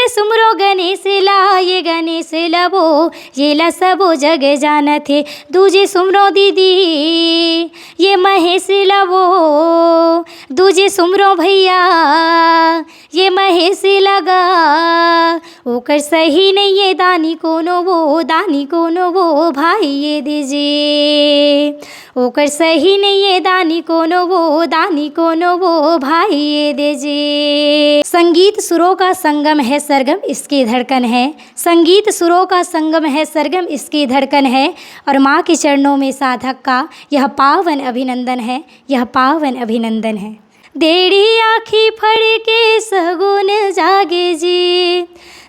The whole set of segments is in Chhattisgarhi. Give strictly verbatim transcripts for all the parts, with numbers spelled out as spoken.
सुमरो गणेश ला, ये गणेश ला वो, ये ला सबो जग जानत हे। दूजे सुमरो दीदी, ये महेश ला वो, दूजे सुमरो भैया, ये महेश लगा। ओकर सही नइये दानी कोनो वो, दानी कोनो वो भाई ये दे जे। ओकर सही नइये दानी कोनो वो, दानी कोनो वो भाई ये दे जे। संगीत सुरों का संगम है सरगम इसकी धड़कन है, संगीत सुरों का संगम है सरगम इसकी धड़कन है। और माँ के चरणों में साधक का यह पावन अभिनंदन है, यह पावन अभिनंदन है। डेढ़ी आँखी फड़के सगुन जागे जी,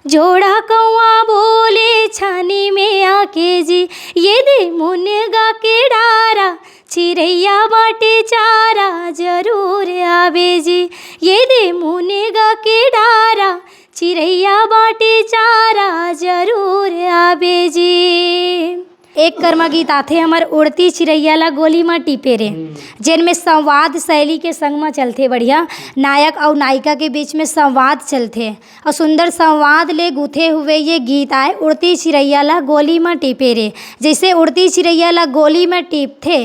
जोड़ा कौआ बोले छानी में आके जी। ये दे मुनगा के डारा, चिरैया बाटे चारा जरूर आवे जी। ये दे मुनगा के डारा, चिरैया बाटे चारा जरूर आवे जी। एक करमा गीत आथे हमर, उड़ती चिरैया ला गोली म टीपे रे, हम्म। जेन में संवाद शैली के संग म चलथे, बढ़िया नायक अउ नायिका के बीच में संवाद चलथे अउ सुंदर संवाद ले गुथे हुए ये गीत आय, उड़ती चिरैया ला गोली म टीपे रे। जैसे उड़ती चिरैया ला गोली म टीपथे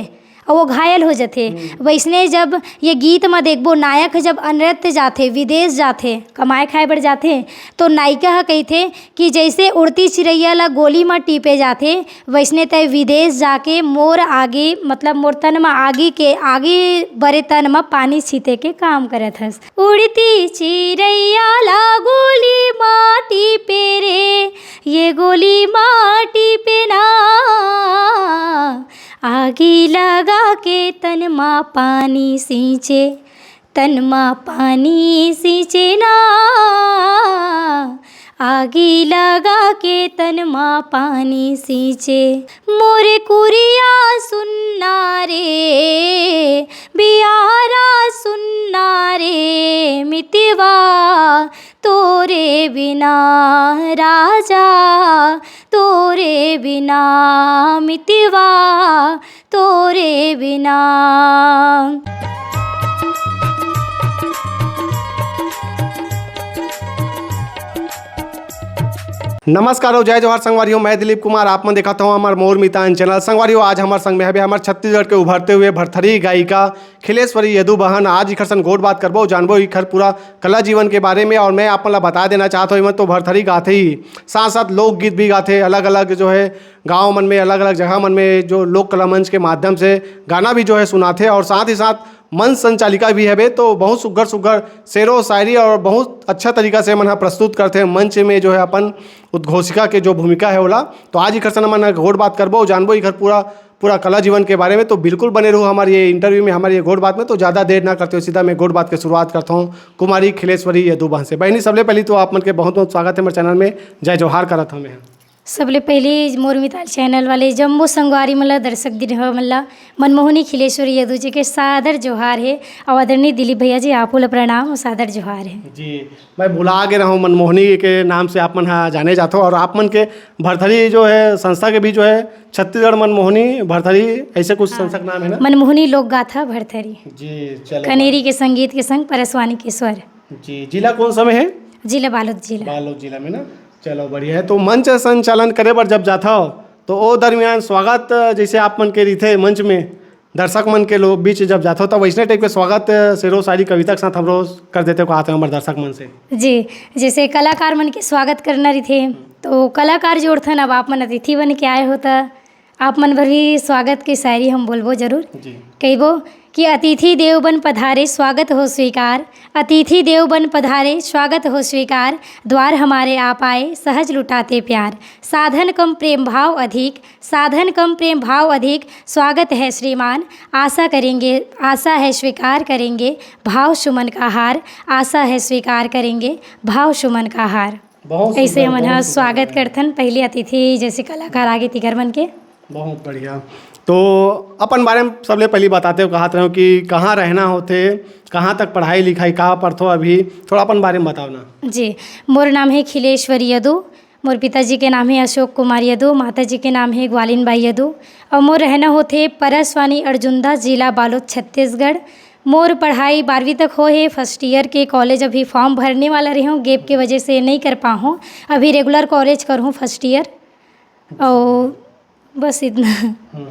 अउ वो घायल हो जथे, हम्म। वैसने जब ये गीत म देखबो, नायक जब अन्यत्र जाथे, विदेश जाथे, कमाए खाए बर जाथे, तो नायिका ह कहिथे कि जैसे उड़ती चिरैया ला गोली म टीपे जाथे, वैसने तै विदेश जाके मोर आगी, मतलब मोर तन म आगी के, आगी बरे तन म पानी छीते के काम करत हस। उड़ती चिरैया ला गोली म टीपे रे, ये गोली म टीपे ना, आगी लगा के तन म पानी सींचे, तन म पानी सींचे ना, आगी लगा के तन म पानी सींचे। मोरे कुरिया सुन्ना रे, बियारा सुन्ना रे मितवा, तोरे बिना राजा, तोरे बिना मितवा, तोरे बिना। नमस्कार हो, जय जोहार संगवारी हो, मैं दिलीप कुमार, आप मन देखत हो हमर मोर मितान चैनल। संगवारी हो, आज हमर संग में हवे हमर छत्तीसगढ़ के उभरते हुए भरथरी गायिका खिलेश्वरी यदु बहन। आज इखर सन गोठ बात करबो, जानबो इखर पूरा कला जीवन के बारे में। और मैं आप मन ला बता देना चाहत हूँ, इमन तो भरथरी गाथे ही, साथ साथ लोकगीत भी गाथे, अलग अलग जो है गाँव मन में, अलग अलग जगह मन में जो लोक कला मंच के माध्यम से गाना भी जो है सुनाथे और साथ ही साथ मंच संचालिका भी हवे। तो बहुत सुग्घर सुग्घर शेरो शायरी और बहुत अच्छा तरीका से मन ह प्रस्तुत करथे मंच में जो है अपन उद्घोषिका के जो भूमिका है ओला। तो आज इखर सन हमन ह गोठ बात करबो, जानबो इखर पूरा पूरा कला जीवन के बारे में। तो बिल्कुल बने रहू हमारे ये इंटरव्यू में, हमारे ये गोठ बात में। तो ज़्यादा देर ना करते हुए सीधा मैं गोठ बात के शुरुआत करता हूँ कुमारी खिलेश्वरी यदु बहन से। बहनी, सबले पहली तो आप मन के बहुत बहुत स्वागत है हमारे चैनल में, जय जोहार करत हूँ मैं। सबले पहले मोर मितान चैनल वाले जम्मो संगवारी मन ला, दर्शक दीदी मन ला मनमोहनी खिलेश्वरी यदु जी के सादर जोहार है। और आदरणीय दिलीप भैया जी, आपो ला प्रणाम और सादर जोहार है। जी, मैं भुला गे रहूँ मनमोहनी के नाम से आप मन हा जाने जाथो और आप मन के भरथरी जो है संस्था के भी जो है छत्तीसगढ़ मनमोहनी भरथरी, ऐसे कुछ हाँ। संस्था के नाम है ना? मनमोहनी लोक गाथा भरथरी। जी, चलो। कनेरी के संगीत के संग परसवानी के स्वर। जी, जिला कौन सा में है? जिला बालोद जिला। बालोद जिला में ना। चलो, बढ़िया है। तो मंच संचालन करे बर जब जाथव तो ओ दरमियान स्वागत जैसे आप मन के रहिथे मंच में, दर्शक मन के लोग बीच जब जाथव, तब वैसने टाइप के स्वागत शेरो शायरी कविता के साथ हमरो कर देते को आते हैं हमारे दर्शक मन से। जी, जैसे कलाकार मन के स्वागत करना रहिथे, तो कलाकार जोड़थन, अब आप मन अतिथि बन के आए हो, त आप मन बर भी स्वागत के शायरी हम बोलबो जरूर। जी। कहिबो कि अतिथि देव बन पधारे, स्वागत हो स्वीकार। अतिथि देव बन पधारे, स्वागत हो स्वीकार। द्वार हमारे आप आए, सहज लुटाते प्यार। साधन कम, प्रेम भाव अधिक, साधन कम, प्रेम भाव अधिक। स्वागत है श्रीमान, आशा करेंगे, आशा है स्वीकार करेंगे भाव सुमन का हार। आशा है स्वीकार करेंगे भाव सुमन का हार। बहुत ऐसे सुंदर, हमन बहुत ह सुंदर स्वागत लगा। करथन पहले अतिथि जैसे कलाकार आगे तिकर मन के। बहुत बढ़िया। तो अपन बारे में सबले पहले बताते हो, कहत रहे हो कि कहाँ रहना होथे, कहाँ तक पढ़ाई लिखाई, कहाँ पढ़थो अभी, थोड़ा अपन बारे में बताओ ना। जी, मोर नाम है खिलेश्वरी यदु। मोर पिताजी के नाम है अशोक कुमार यदु, माताजी के नाम है ग्वालिन बाई यदु। और मोर रहना होथे परसवानी अर्जुंदा, जिला बालोद, छत्तीसगढ़। मोर पढ़ाई बारहवीं तक होए हे, first year के college अभी form भरने वाला रहे हूँ, gap के वजह से नहीं कर पाए हूँ। अभी regular college कर हूँ first year, और बस इतना। हम्म।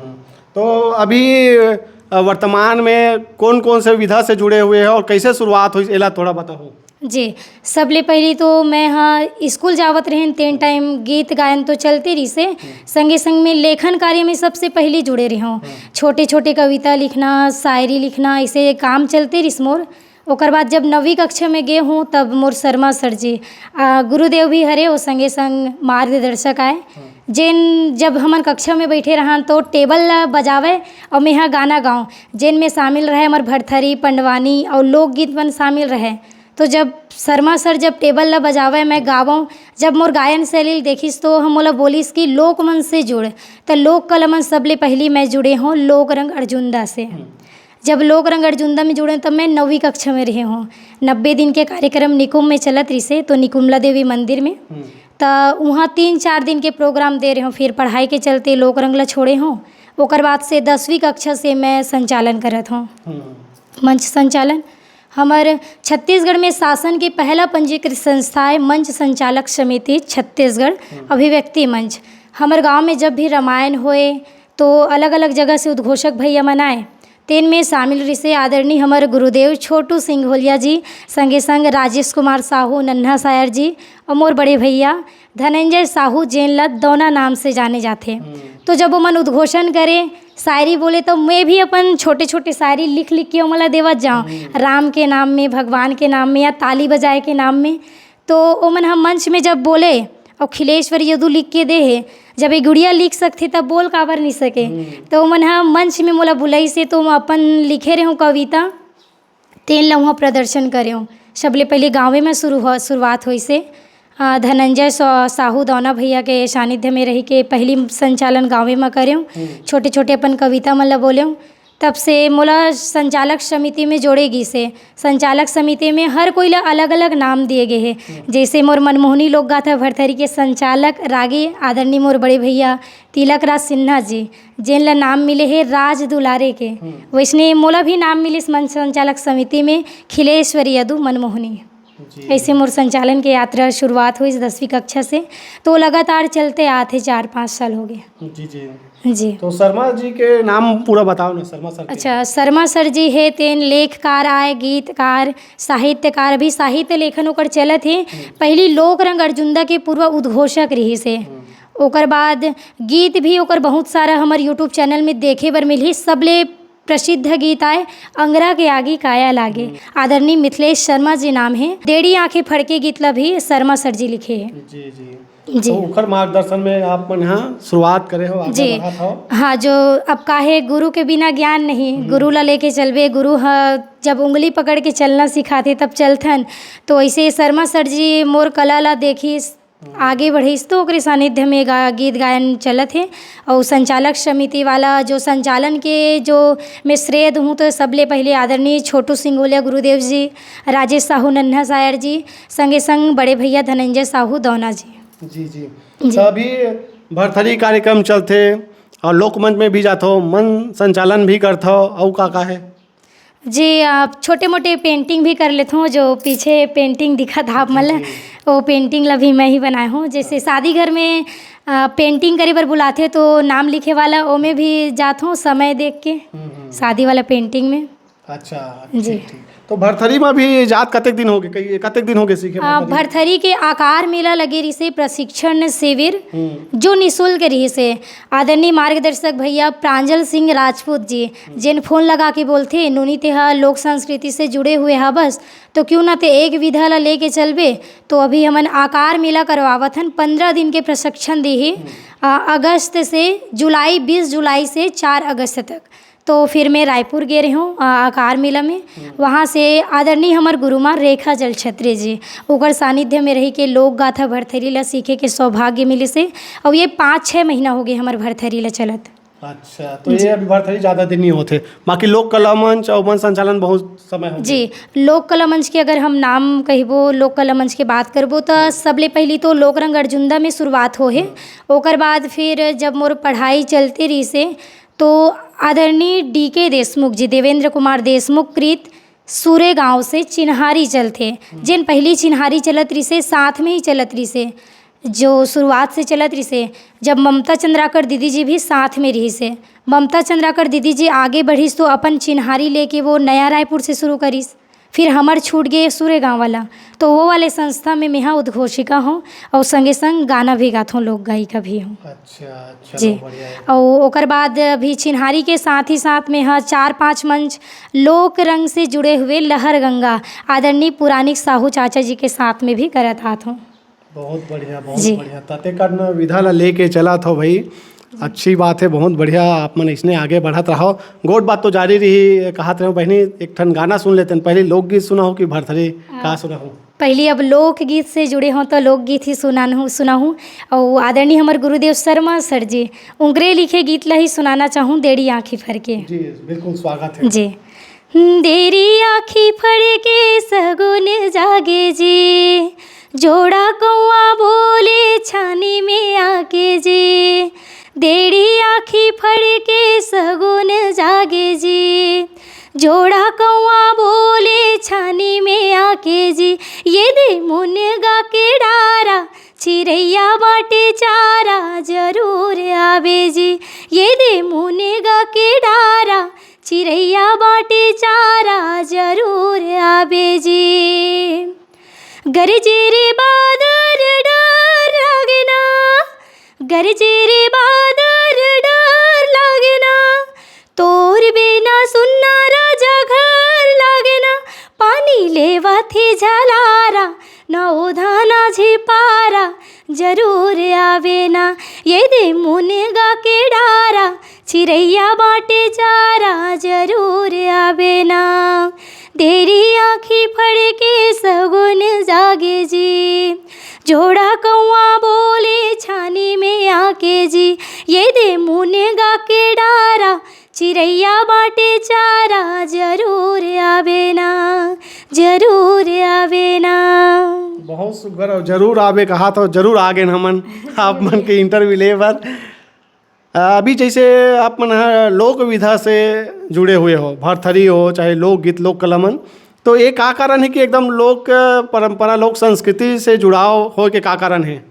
तो अभी, अ, वर्तमान में कौन कौन से विधा से जुड़े हुए हैं और कैसे शुरुआत हुई, एला थोड़ा बताओ। जी, सबले पहली तो मैं ह स्कूल जावत रहेन, तेन time गीत गायन तो चलते रहिसे, हम्म। संगे संग में लेखन कार्य में सबसे पहली जुड़े रहे हूँ। हम्म। छोटे छोटे कविता लिखना, शायरी लिखना, ऐसे काम चलते रहिस मोर। ओकर बाद जब नवीं कक्षा में गे हूँ, तब मोर शर्मा सर जी, आ, गुरुदेव भी हरे, वो संगे संग मार्गदर्शक आए। हम्म। जेन जब हमन कक्षा में बैठे रहन, तो टेबल ला बजावे और मैं यहाँ गाना गाऊँ, जेन में शामिल रहे हमर भरथरी, पंडवानी और लोकगीत मन शामिल रहे। तो जब शर्मा सर जब टेबल ला बजावे, मैं गावं, जब मोर गायन शैली ल देखिस, तो हम मोला बोलिस कि लोक मन से जुड़। तो लोक कला मन सबले पहली मैं जुड़े हूँ लोक रंग अर्जुंदा से। हम्म। जब लोक रंग अर्जुंदा में जुड़े, तब मैं नवीं कक्षा में रहे हूँ। नब्बे दिन के कार्यक्रम निकुम में चलत रिसे, तो निकुमला देवी मंदिर में। हम्म। त उहाँ तीन चार दिन के प्रोग्राम दे रहे हूँ, फिर पढ़ाई के चलते लोक रंग ला छोड़े हूँ। ओकर बाद से दसवीं कक्षा से मैं संचालन करत हूँ। हम्म। मंच संचालन। हमर छत्तीसगढ़ में शासन के पहला पंजीकृत संस्था है मंच संचालक समिति छत्तीसगढ़ हम्म। अभिव्यक्ति मंच। हमर गांव में जब भी रामायण होए, तो अलग-अलग जगह से उद्घोषक भैया मन आए। तेन में शामिल रिसे आदरणीय हमर गुरुदेव छोटू सिंघोलिया जी, संगे संग राजेश कुमार साहू, नन्हा सायर जी और मोर बड़े भैया धनंजय साहू, जेन ल दौना नाम से जाने जाथे। हम्म। तो जब ओमन उद्घोषण करे, शायरी बोले, तो मैं भी अपन छोटे-छोटे शायरी लिख-लिख के ओमन ला देवत जाऊँ, हम्म। राम के नाम में, भगवान के नाम में या ताली बजाए के नाम में। तो ओमन ह मंच में जब बोले, अउ खिलेश्वर यदु लिख के दे हे, जब ये गुड़िया लिख सकथे, तब बोल काबर नहीं सके? हम्म। तो ओमन ह मंच में मोला बुलाइस हे, तो मैं अपन लिखे रहे हूँ कविता, तेन ला उहाँ प्रदर्शन करे हूँ। सबले पहले गाँवे में शुरू हो, शुरुआत होइस हे। अ, धनंजय सा-, साहू दौना भैया के सानिध्य में रही के पहली संचालन गाँवे में करे हूँ। हम्म। छोटे-छोटे अपन कविता मन ला बोले हूँ। तब से मोला संचालक समिति में जोड़े गिस हे। संचालक समिति में हर कोई ला अलग-अलग नाम दिए गे हे। हम्म। जैसे मोर मनमोहनी लोकगाथा भरथरी के संचालक रागी आदरणीय मोर बड़े भैया तिलक राज सिन्हा जी, जेन ला नाम मिले हे राज दुलारे के, हम्म। वैसने मोला भी नाम मिलिस मंच संचालक समिति में खिलेश्वरी यदु मनमोहनी। जी। ऐसे मोर संचालन के यात्रा शुरुआत हुई दसवीं कक्षा से, तो लगातार चलते आत हे, चार पाँच साल हो गए। जी, जी। जी। तो शर्मा जी के नाम पूरा बताओ ना, शर्मा सर के। अच्छा, शर्मा सर जी हे, तेन लेखकार आय, गीतकार, साहित्यकार, अभी साहित्य लेखन ओकर चलत हे। हम्म। पहली लोक रंग अर्जुंदा के पूर्व उद्घोषक रहिस हे। हम्म। ओकर बाद गीत भी ओकर बहुत सारा हमर YouTube चैनल में देखे बर मिलही। सबले प्रसिद्ध गीत आय अंगरा के आगी काया लागे। हम्म। आदरणीय मिथिलेश शर्मा जी नाम हे। डेढ़ी आंखें फड़के गीत ला भी शर्मा सर जी लिखे हे। जी, जी। जी। तो ओकर मार्गदर्शन में आप मन ह शुरुआत करे हो, आगे जी। बढ़त हो। हाँ, जो अब का हे, गुरु के बिना ज्ञान नहीं, हम्म। गुरु ला लेके चलबे, गुरु ह जब उंगली पकड़ के चलना सिखाथे, तब चलथन। तो ऐसे शर्मा सर जी मोर कला ला देखिस, हम्म। आगे बढ़िस, तो ओकरे सानिध्य में गा-, गीत गायन चलत हे। और संचालक समिति वाला जो संचालन के जो मैं श्रेय दूँ, तो सबले पहले आदरणीय छोटू सिंगोलिया गुरुदेव जी, राजेश साहू नन्हा सायर जी, संगे संग बड़े भैया धनंजय साहू दौना जी। जी, जी। जी। तो अभी भरथरी कार्यक्रम चलथे और लोकमंच में भी जाथो, मन संचालन भी करथो, अउ का का हे? जी, अ, छोटे मोटे painting भी कर लेथों, जो पीछे painting दिखत हे आप मन ल, जी। वो painting ला भी मैं ही बनाए हूँ। जैसे शादी घर में, अ, painting करे बर बुलाथे, तो नाम लिखे वाला, ओमे भी जाथों समय देख के, हम्म, हम्म। शादी वाला painting में। अच्छा, जी। ठीक, ठीक। तो भरथरी में भी जात कतेक दिन हो गए, कई, कतेक दिन हो गए सीखे अ, भरथरी? भरथरी के आकार मेला लगे रिहिसे प्रशिक्षण शिविर, हम्म। जो निशुल्क रिहिसे। आदरणीय मार्गदर्शक भैया प्रांजल सिंह राजपूत जी, हम्म। जेन फोन लगा के बोलथे, "नोनी, तेहा लोक संस्कृति से जुड़े हुए हा बस, तो क्यों ना ते एक विधा ला लेके चलबे।" तो अभी हमन आकार मेला करवावत हन, पंद्रह दिन के प्रशिक्षण दे हे, हम्म। अ, अगस्त से जुलाई, बीस जुलाई से चार अगस्त तक। तो फिर मैं रायपुर गे रहे हूँ, अ, आकार मेला में। हम्म। वहाँ से आदरणीय हमर गुरुमा रेखा जल छत्री जी, ओकर सानिध्य में रही के लोक गाथा भरथरी ला सीखे के सौभाग्य मिलिस हे। और ये पाँच छः महीना हो गए हमर भरथरी ला चलत। अच्छा, तो जी। ये अभी भरथरी ज़्यादा दिन नहीं होते, बाकी लोक कला मंच और मंच संचालन बहुत समय हो गए। जी, लोक कला मंच के अगर हम नाम कहबो, लोक कला मंच के बात करबो, तो सबले पहली तो लोक रंग अर्जुंदा में शुरुआत हो हे। हम्म। ओकर बाद फिर जब मोर पढ़ाई चलते रही से, तो आदरणीय डी के देशमुख जी, देवेंद्र कुमार देशमुख कृत सूरे गांव से चिन्हारी चलथे, जेन पहली चिन्हारी चलत रिसे, साथ में ही चलत रिसे, जो शुरुआत से चलत रिसे, जब ममता चंद्राकर दीदी जी भी साथ में रिसे। ममता चंद्राकर दीदी जी आगे बढ़िस तो अपन चिन्हारी लेके वो नया रायपुर से शुरू करिस, फिर हमर छूट गे सूरे गांव वाला, तो वो वाले संस्था में मेहा उद्घोषिका हूँ और संगे संग गाना भी गाथों, लोक गायिका भी हूँ। अच्छा, चलो, जी। बढ़िया है। और ओकर बाद भी चिन्हारी के साथ ही साथ में हाँ, चार पांच मंच लोक रंग से जुड़े हुए लहर गंगा आदरणीय पुराणिक साहू चाचा जी के साथ में भी करत आत हूँ। बहुत बढ़िया, बहुत जी। बढ़िया। तते कन विधा ला लेके चलत हो भाई, अच्छी बात है, बहुत बढ़िया। आप मन इसने आगे बढ़त रहो। गोठ बात तो जारी रही, कहत रहे बहनी, एक ठन गाना सुन लेते हैं, पहले लोकगीत सुना हो कि भरथरी का सुना हो? पहली अब लोकगीत से जुड़े हों तो लोकगीत ही सुनान हूँ, सुना हूँ। और आदरणीय हमर गुरुदेव शर्मा सर जी, उंगरे लिखे गीत ला ही सुनाना चाहूँ, देड़ी आँखी फर के। जी, बिल्कुल स्वागत है। जी। देरी आँखी फड़ के सगुन जागे जी, जोड़ा कौआ बोले छानी में आके जी। देरी आँखी फड़ के सगुन जागे जी, जोड़ा कौआ बोले छानी में आके जी। ये दे मुनगा के डारा, चिरैया बाटे चारा, जरूर आवे जी। ये दे मुनगा के डारा, चिरैया बाटे चारा, जरूर आवे जी। गरजे रे बादर, डर लागे ना, गरजे रे बादर, डर लागे ना, तोर बिना सुन्ना राजा घर लागे ना। पानी लेवत हे झलारा, ना ओधाना झिपारा, जरूर आवे ना। ये दे मुनगा के डारा, चिरैया बाटे चारा, जरूर आवे ना। देरी आँखी फड़ के सगुन जागे जी, जोड़ा कौआ बोले छानी में आके जी। ये दे मुनगा के डारा, चिरैया बाटे चारा, जरूर आवे ना, जरूर आवे ना। बहुत सुघर, और जरूर आवे कहा तो जरूर आगे हमन आप मन के इंटरव्यू ले बर। अभी जैसे आप मन ह लोक विधा से जुड़े हुए हो, भरथरी हो, चाहे लोकगीत, लोक कला मन, तो ये का कारण है कि एकदम लोक परंपरा, लोक संस्कृति से जुड़ाव हो के का कारण है?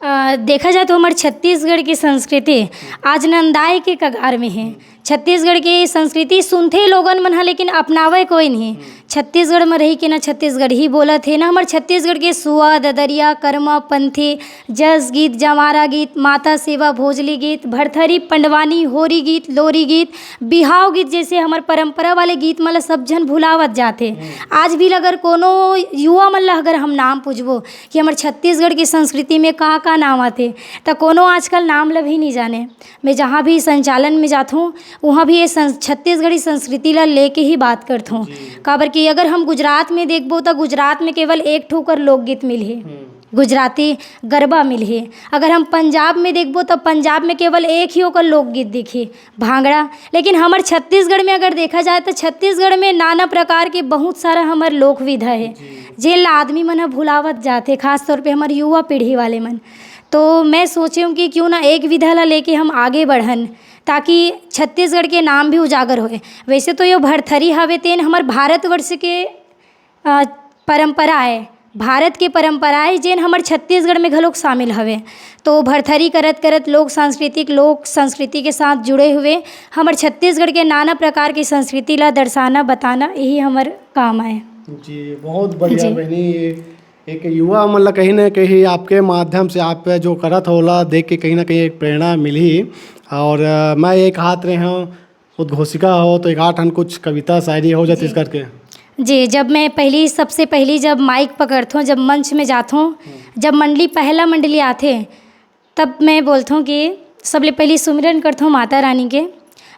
अ, देखा जाए तो हमर छत्तीसगढ़ की संस्कृति आज नंदाए के कगार में है। छत्तीसगढ़ के संस्कृति सुनथे लोगन मन ह, लेकिन अपनावे कोई नहीं। छत्तीसगढ़ में रही के ना छत्तीसगढ़ी बोलत हे, ना हमर छत्तीसगढ़ के सुआ, ददरिया, करमा, पंथी, जस गीत, जंवारा गीत, माता सेवा, भोजली गीत, भरथरी, पंडवानी, होरी गीत, लोरी गीत, बिहाव गीत जैसे हमर परंपरा वाले गीत मन ल सब झन भुलावत जाथे। आज भी अगर कोनो युवा मन ल अगर हम नाम पूछबो कि हमर छत्तीसगढ़ के संस्कृति में का-का नाम आथे, त कोनो आजकल नाम ल भी नहीं जाने। मैं जहाँ भी संचालन में जाथों, वहाँ भी ये संस-, छत्तीसगढ़ी संस्कृति ला लेके ही बात करथों। जी। काबर कि अगर हम गुजरात में देखबो, त गुजरात में केवल एक ठो ओकर लोकगीत मिलही, हम्म। गुजराती गरबा मिलही। अगर हम पंजाब में देखबो, त पंजाब में केवल एक ही ओकर लोकगीत दिखही, भांगड़ा। लेकिन हमर छत्तीसगढ़ में अगर देखा जाए, त छत्तीसगढ़ में नाना प्रकार के बहुत सारा हमर लोक विधा हे, जी। जेन ला आदमी मन ह भुलावत जाथे, खास तौर पे हमर युवा पीढ़ी वाले मन। तो मैं सोचे हूँ कि क्यों ना एक विधा ला लेके हम आगे बढ़न, ताकि छत्तीसगढ़ के नाम भी उजागर होए। वैसे तो यो भरथरी हवे, तेन हमर भारतवर्ष के, अ, परंपरा आय, भारत के परंपरा आय, जेन हमर छत्तीसगढ़ में घलोक शामिल हवे। तो भरथरी करत करत लोक सांस्कृतिक, लोक संस्कृति के साथ जुड़े हुए हमर छत्तीसगढ़ के नाना प्रकार के संस्कृति ला दर्शाना, बताना, यही हमर काम आय। जी, बहुत बढ़िया जी। बहनी, एक युवा मन ला कहीं ना कहीं आपके माध्यम से आप जो करत हो, ओला देख के कहीं ना कहीं एक प्रेरणा मिली। और, अ, मैं ये कहत रहे हूँ, उद्घोषिका हो तो एक आध ठन कुछ कविता शायरी हो जी। छत्तीसगढ़ के। जी, जब मैं पहली, सबसे पहली जब माइक पकड़थों, जब मंच में जाथों, हम्म। जब मंडली, पहला मंडली आथे, तब मैं बोलथों कि सबले पहली सुमिरन करथों माता रानी के,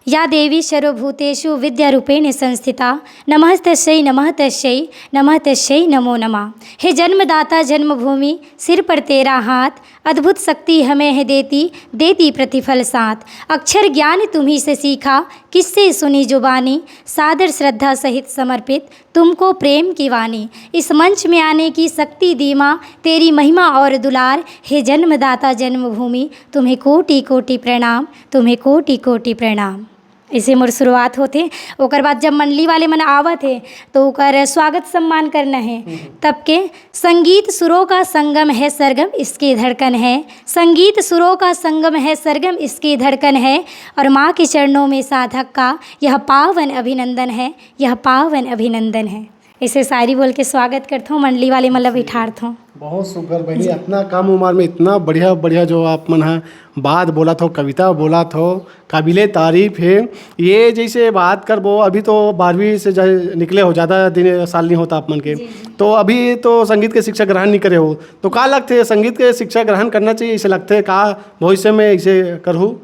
या देवी सर्वभूतेषु विद्यारूपेण संस्थिता, नमः तस्यै, नमः तस्यै, नमः तस्यै नमो नमः। हे जन्मदाता जन्मभूमि, सिर पर तेरा हाथ, अद्भुत शक्ति हमें है देती, देती प्रतिफल साथ। अक्षर ज्ञान तुम्ही से सीखा, किससे सुनी जुबानी, सादर श्रद्धा सहित समर्पित, तुमको प्रेम की वाणी। इस मंच में आने की शक्ति दी माँ, तेरी महिमा और दुलार, हे जन्मदाता जन्मभूमि, तुम्हें कोटि कोटि प्रणाम, तुम्हें कोटि कोटि प्रणाम। ऐसे मोर शुरुआत होथे। ओकर बाद जब मंडली वाले मन आवत हे, तो ओकर स्वागत सम्मान करना हे। तब के, संगीत सुरों का संगम है सरगम, इसकी धड़कन है। संगीत सुरों का संगम है सरगम, इसकी धड़कन है। और माँ के चरणों में साधक का यह पावन अभिनंदन है, यह पावन अभिनंदन है। ऐसे शायरी बोल के स्वागत करथों, मंडली वाले मन ला बिठारथों। बहुत सुघर बहिनी, अतना कम उम्र में इतना बढ़िया बढ़िया जो आप मन ह बात बोलत हो, कविता बोलत हो, काबिले तारीफ हे। ये जैसे बात करबो, अभी तो बारहवीं से जा-, निकले हो, ज़्यादा दिन साल नहीं होता आप मन के, तो अभी तो संगीत के शिक्षा ग्रहण नहीं करे हो, तो का लगथे, संगीत के शिक्षा ग्रहण करना चाहिए, ऐसे लगथे का भविष्य में ऐसे करहू?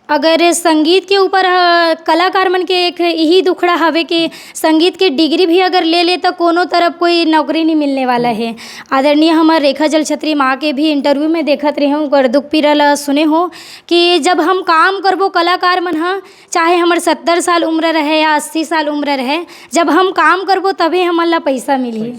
अगर संगीत के ऊपर ह-, कलाकार मन के एक यही दुखड़ा हवे कि संगीत के डिग्री भी अगर ले ले, त कोनो तरफ कोई नौकरी नहीं मिलने वाला है। आदरणीय हमर रेखा जल छत्री माँ के भी इंटरव्यू में देखत रहे हूँ, ओकर दुख पीरा ला सुने हो कि जब हम काम करबो, कलाकार मन ह, चाहे हमर सत्तर साल उम्र रहे या अस्सी साल उम्र रहे, जब हम काम करबो, तभे हमन ला पैसा मिलही।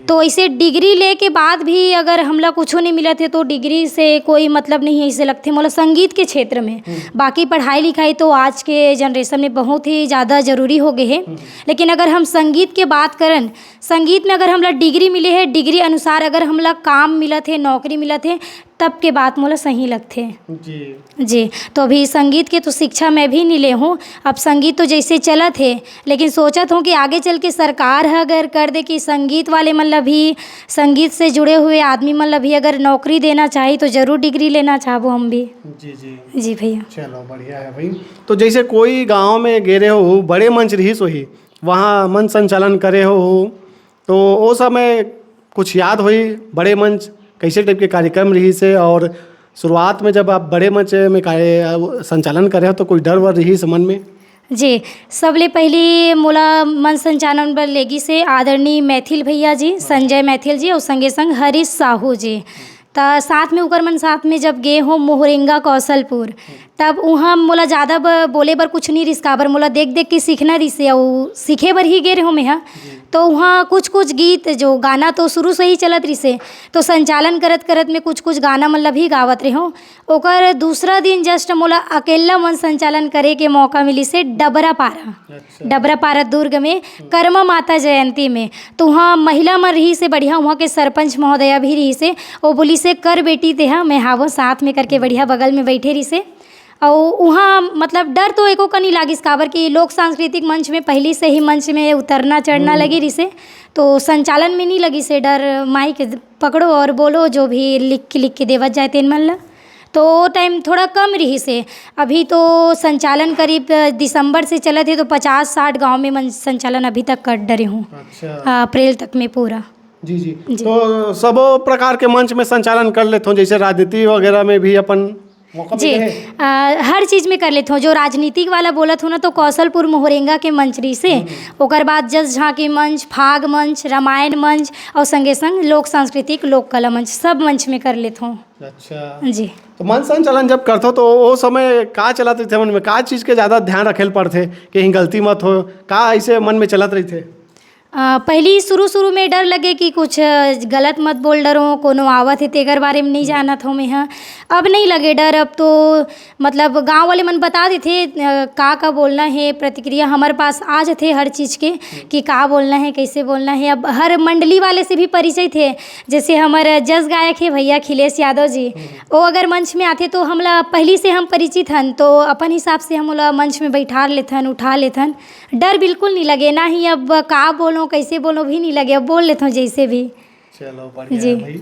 तो ऐसे डिग्री ले के बाद भी अगर हमला कुछो नहीं मिलत है, तो डिग्री से कोई मतलब नहीं है, ऐसे लगथे मोला संगीत के क्षेत्र में। बाकी पढ़ाई लिखाई तो आज के जनरेशन में बहुत ही ज़्यादा ज़रूरी हो गए है। लेकिन अगर हम संगीत के बात करन, संगीत में अगर हमला डिग्री मिले है, डिग्री अनुसार अगर हमला काम मिलत है, नौकरी मिलत है, तब के बात मोला सही लगथे। जी। जी, तो अभी संगीत के तो शिक्षा मैं भी नहीं ले हूँ। अब संगीत तो जैसे चलत हे, लेकिन सोचत हूँ कि आगे चल के सरकार ह अगर कर दे कि संगीत वाले मन ला भी, संगीत से जुड़े हुए आदमी मन ला भी अगर नौकरी देना चाही, तो जरूर डिग्री लेना चाहबो हम भी। जी, जी। जी भैया। चलो, बढ़िया है भाई। तो जैसे कोई गांव में गे रहे हो, बड़े मंच रहिस होही, वहाँ मंच संचालन करे हो, तो ओ समय कुछ याद होही, बड़े मंच कैसे टाइप के कार्यक्रम रहिस हे, और शुरुआत में जब आप बड़े मंच में कार्य, संचालन करे हो, तो कोई डर वर रहिस मन में? जी, सबले पहिली मोला मंच संचालन बर लेगिस हे आदरणीय मैथिल भैया जी, संजय मैथिल जी और संगे संग हरीश साहू जी। त साथ में ओकर मन साथ में जब गे हो मोहरेंगा कौशलपुर, तब उहाँ मोला ज़्यादा ब-, बोले बर कुछ नहीं रिहिस, काबर मोला देख-देख के सीखना रिहिस हे, अउ सीखे बर ही गे रहे हो मेहा। तो उहाँ कुछ-कुछ गीत, जो गाना तो शुरू से ही चलत रिहिस हे, तो संचालन करत-करत में कुछ-कुछ गाना मतलब ही गावत रहे हो। ओकर दूसरा दिन just मोला अकेला मन संचालन करे के मौका मिलिस हे डबरा पारा। अच्छा। डबरा पारा दुर्ग में कर्मा माता जयंती में, तो उहाँ महिला मन रहिस हे बढ़िया, उहाँ के सरपंच महोदया भी रहिस हे। ओ बोलिस हे, "कर बेटी तेहा, मैं हावों साथ में," करके बढ़िया बगल में बैठे रहिस हे। अउ उहाँ मतलब डर तो एको कनी लागिस, काबर कि लोक सांस्कृतिक मंच में पहिली से ही मंच में उतरना चढ़ना लगे रहिस हे, तो संचालन में नहीं लगिस हे डर। माइक पकड़ो और बोलो, जो भी लिख लिख के देवत जाए तेन मन ला। तो वो टाइम थोड़ा कम रहिस हे। अभी तो संचालन करीब, अ, दिसंबर से चलत हे, तो पचास साठ गांव में मन संचालन अभी तक कर डरे हूँ। अच्छा। अ, अप्रैल तक में पूरा। जी, जी। जी। तो सबो प्रकार के मंच में संचालन कर लेथो, जैसे राजनीति वगैरह में भी अपन मौका जी। मिले हे? अ, हर चीज में कर लेथो। जो राजनीतिक वाला बोलत हो ना, तो कौशलपुर मोहरेंगा के मंच रहिस हे, ओकर बाद जस झांकी मंच, फाग मंच, रामायण मंच और संगे संग लोक सांस्कृतिक लोक कला मंच, सब मंच में कर लेथो। अच्छा। जी। तो मंच संचालन जब करथो, तो ओ समय का चलत रहिथे मन में, का चीज के ज्यादा ध्यान रखे ल पड़थे, कहीं गलती मत हो, का ऐसे मन में चलत रहिथे? अ, पहिली शुरू-शुरू में डर लगे कि कुछ, अ, गलत मत बोल डरो, कोनो आवत हे तेकर बारे में नहीं जानत हो मेहा। अब नहीं लगे डर, अब तो मतलब गाँव वाले मन बता देथे, अ, का-का बोलना हे, प्रतिक्रिया हमर पास आ जथे हर चीज के कि का बोलना हे, कैसे बोलना हे। अब हर मंडली वाले से भी परिचित हे, जैसे हमर जस गायक हे भैया खिलेश यादव जी, वो अगर मंच में आथे तो हमला पहिली से हम परिचित हन, तो अपन हिसाब से हम ओला मंच में बैठार लेथन, उठा लेथन। डर बिल्कुल नहीं लगे, ना ही अब का बोलो, कैसे बोलो भी नहीं लगे, अब बोल लेथो जैसे भी। चलो, बढ़िया जी। है भाई।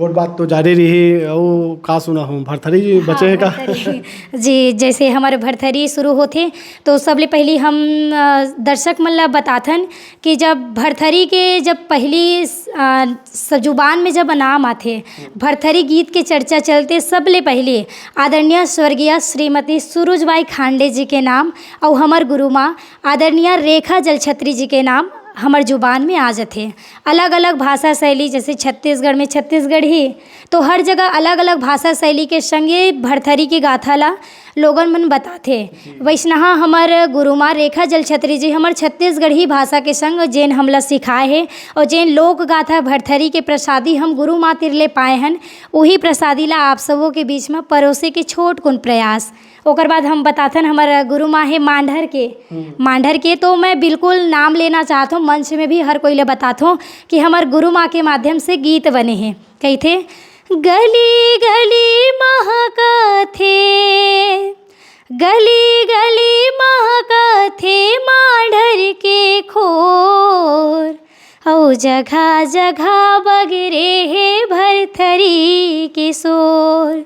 गोठ बात तो जारी रही, अउ का सुनाहूँ, भरथरी बचे हे का? भरथरी। जी, जैसे हमर भरथरी शुरू होथे, तो सबले पहिली हम, अ, दर्शक मन ला बताथन कि जब भरथरी के जब पहिली, अ, स-, जुबान में जब नाम आथे, भरथरी गीत के चर्चा चलथे, सबले पहिली आदरणीय स्वर्गीय श्रीमती सुरुजबाई खांडे जी के नाम अउ हमर गुरु माँ आदरणीय रेखा जलछत्री जी के नाम हमर जुबान में आ जथे। अलग-अलग भाषा शैली, जैसे छत्तीसगढ़ में छत्तीसगढ़ी, तो हर जगह अलग-अलग भाषा शैली के संगे भरथरी के गाथा ला लोगन मन बताथे। वैसनहा हमर गुरु माँ रेखा जलछत्री जी हमर छत्तीसगढ़ी भाषा के संग जेन हमला सिखाए हे और जेन लोक गाथा भरथरी के प्रसादी हम गुरु माँ तिर ले पाए हन, उही प्रसादी ला आप सबो के बीच में परोसे के छोट कुन प्रयास। ओकर बाद हम बताथन हमर गुरु माँ हे मांढर के। हम्म। मांढर के तो मैं बिल्कुल नाम लेना चाहत हूँ, मंच में भी हर कोई ले बताथों कि हमर गुरु माँ के माध्यम से गीत बने हे। कहिथे, गली गली महकथे, गली गली महकथे मांढर के खोर, अउ जगह जगह बगरे हे भरथरी के शोर,